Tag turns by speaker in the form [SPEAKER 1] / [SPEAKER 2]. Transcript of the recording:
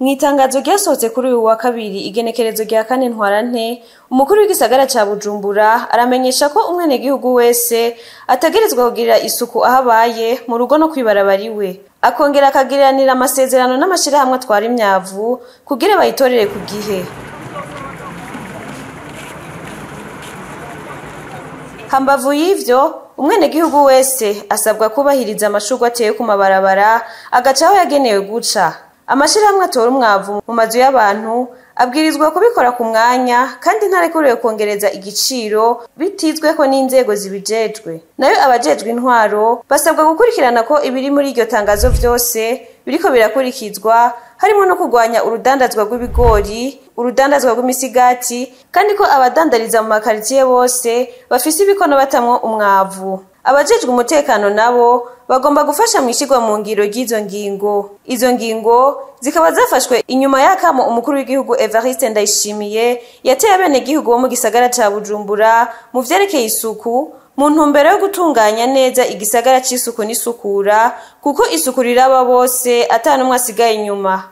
[SPEAKER 1] Mw'itangazo ryasohotse kuri uyu wa kabiri, igenekerezo rya 4 Ntwarante, umukuru w'igisagara ca Bujumbura aramenyesha ko umwenegihugu wese ategerezwa kugirira isuku aho abaye, mu rugo no kw'ibarabara iwe. Akongera akagiriranira amasezerano n'amashirahamwe atwara imyavu kugira bayitorere ku gihe. Hambavu y'ivyo, umwenegihugu wese asabwa kubahiriza amashurwe ateye ku mabarabara, agaca aho yagenewe guca. Amashirahamwe atora umwavu mu mazu y'abantu abwirizwa kubikora ku mwanya, kandi ntarekuriwe kwongereza igiciro bitizweko n'inzego zibijejwe. Nayo abajejwe intwaro basabwa gukurikirana ko ibiri muri iryo tangazo vyose biriko birakurikizwa, harimwo no kurwanya urudandazwa rw'ibigori, urudandazwa rw'imisigati, kandi ko abadandariza mu makaritiye bose bafise ibikono batamwo umwavu. Abajejwe umutekano nabo bagomba gufasha mw'ishirwa mu ngiro ry'izo ngingo. Izo ngingo zikaba zafashwe inyuma y'akamo umukuru w'igihugu Evariste Ndayishimiye yateye abenegihugu bo mu gisagara ca Bujumbura mu vyerekeye isuku, mu ntumbero yo gutunganya neza igisagara c'isuku n'isukura, kuko isuku riraba bose ata n'umwe asigaye inyuma.